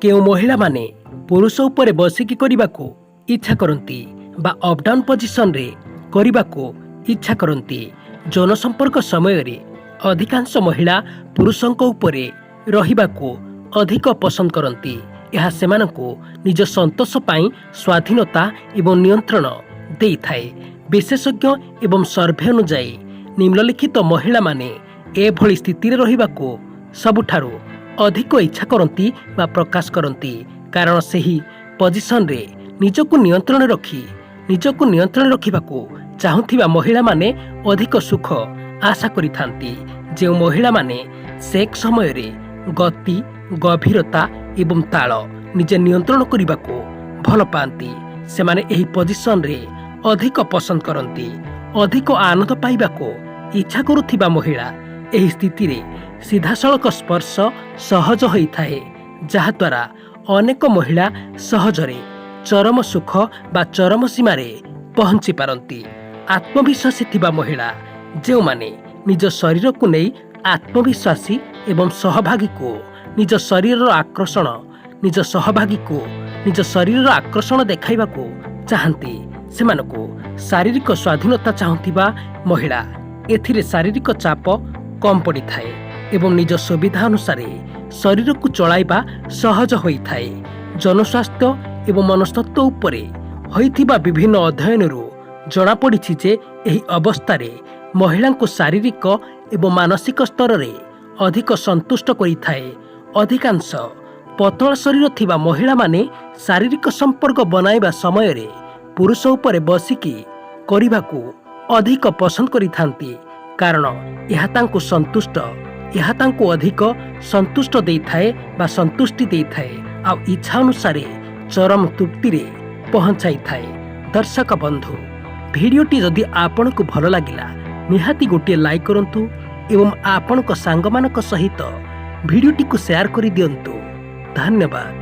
କେଉଁ ମହିଳାମାନେ ପୁରୁଷ ଉପରେ ବସିକି କରିବାକୁ ଇଚ୍ଛା କରନ୍ତି ବା ଅପଡାଉନ୍ ପୋଜିସନରେ କରିବାକୁ ଇଚ୍ଛା କରନ୍ତି? ଯୌନ ସମ୍ପର୍କ ସମୟରେ ଅଧିକାଂଶ ମହିଳା ପୁରୁଷଙ୍କ ଉପରେ ରହିବାକୁ ଅଧିକ ପସନ୍ଦ କରନ୍ତି। ଏହା ସେମାନଙ୍କୁ ନିଜ ସନ୍ତୋଷ ପାଇଁ ସ୍ୱାଧୀନତା ଏବଂ ନିୟନ୍ତ୍ରଣ ଦେଇଥାଏ। ବିଶେଷଜ୍ଞ ଏବଂ ସର୍ଭେ ଅନୁଯାୟୀ, ନିମ୍ନଲିଖିତ ମହିଳାମାନେ ଏଭଳି ସ୍ଥିତିରେ ରହିବାକୁ ସବୁଠାରୁ ଅଧିକ ଇଚ୍ଛା କରନ୍ତି ବା ପ୍ରକାଶ କରନ୍ତି, କାରଣ ସେହି ପଜିସନରେ ନିଜକୁ ନିୟନ୍ତ୍ରଣ ରଖିବାକୁ ଚାହୁଁଥିବା ମହିଳାମାନେ ଅଧିକ ସୁଖ ଆଶା କରିଥାନ୍ତି। ଯେଉଁ ମହିଳାମାନେ ସେକ୍ସ ସମୟରେ ଗତି, ଗଭୀରତା ଏବଂ ତାଳ ନିଜେ ନିୟନ୍ତ୍ରଣ କରିବାକୁ ଭଲ ପାଆନ୍ତି, ସେମାନେ ଏହି ପଜିସନରେ ଅଧିକ ପସନ୍ଦ କରନ୍ତି। ଅଧିକ ଆନନ୍ଦ ପାଇବାକୁ ଇଚ୍ଛା କରୁଥିବା ମହିଳା: ଏହି ସ୍ଥିତିରେ ସିଧାସଳଖ ସ୍ପର୍ଶ ସହଜ ହୋଇଥାଏ, ଯାହାଦ୍ୱାରା ଅନେକ ମହିଳା ସହଜରେ ଚରମ ସୁଖ ବା ଚରମ ସୀମାରେ ପହଞ୍ଚି ପାରନ୍ତି। ଆତ୍ମବିଶ୍ୱାସୀ ଥିବା ମହିଳା: ଯେଉଁମାନେ ନିଜ ଶରୀରକୁ ନେଇ ଆତ୍ମବିଶ୍ୱାସୀ ଏବଂ ସହଭାଗୀକୁ ନିଜ ଶରୀରର ଆକର୍ଷଣ ଦେଖାଇବାକୁ ଚାହାନ୍ତି, ସେମାନଙ୍କୁ ଶାରୀରିକ ସ୍ୱାଧୀନତା ଚାହୁଁଥିବା ମହିଳା: ଏଥିରେ ଶାରୀରିକ ଚାପ କମ୍ ପଡ଼ିଥାଏ ଏବଂ ନିଜ ସୁବିଧା ଅନୁସାରେ ଶରୀରକୁ ଚଳାଇବା ସହଜ ହୋଇଥାଏ। ଜନସ୍ୱାସ୍ଥ୍ୟ ଏବଂ ମନସ୍ତତ୍ଵ ଉପରେ ହୋଇଥିବା ବିଭିନ୍ନ ଅଧ୍ୟୟନରୁ ଜଣାପଡ଼ିଛି ଯେ ଏହି ଅବସ୍ଥାରେ ମହିଳାଙ୍କୁ ଶାରୀରିକ ଏବଂ ମାନସିକ ସ୍ତରରେ ଅଧିକ ସନ୍ତୁଷ୍ଟ କରିଥାଏ। ଅଧିକାଂଶ ପତଳା ଶରୀର ଥିବା ମହିଳାମାନେ ଶାରୀରିକ ସମ୍ପର୍କ ବନାଇବା ସମୟରେ ପୁରୁଷ ଉପରେ ବସିକି କରିବାକୁ ଅଧିକ ପସନ୍ଦ କରିଥାନ୍ତି, କାରଣ ଏହା ତାଙ୍କୁ ଅଧିକ ସନ୍ତୁଷ୍ଟ ଦେଇଥାଏ ବା ସନ୍ତୁଷ୍ଟି ଦେଇଥାଏ ଆଉ ଇଚ୍ଛା ଅନୁସାରେ ଚରମ ତୃପ୍ତିରେ ପହଞ୍ଚାଇଥାଏ। ଦର୍ଶକ ବନ୍ଧୁ, ଭିଡ଼ିଓଟି ଯଦି ଆପଣଙ୍କୁ ଭଲ ଲାଗିଲା, ନିହାତି ଗୋଟିଏ ଲାଇକ୍ କରନ୍ତୁ ଏବଂ ଆପଣଙ୍କ ସାଙ୍ଗମାନଙ୍କ ସହିତ ଭିଡ଼ିଓଟିକୁ ସେୟାର କରିଦିଅନ୍ତୁ। ଧନ୍ୟବାଦ।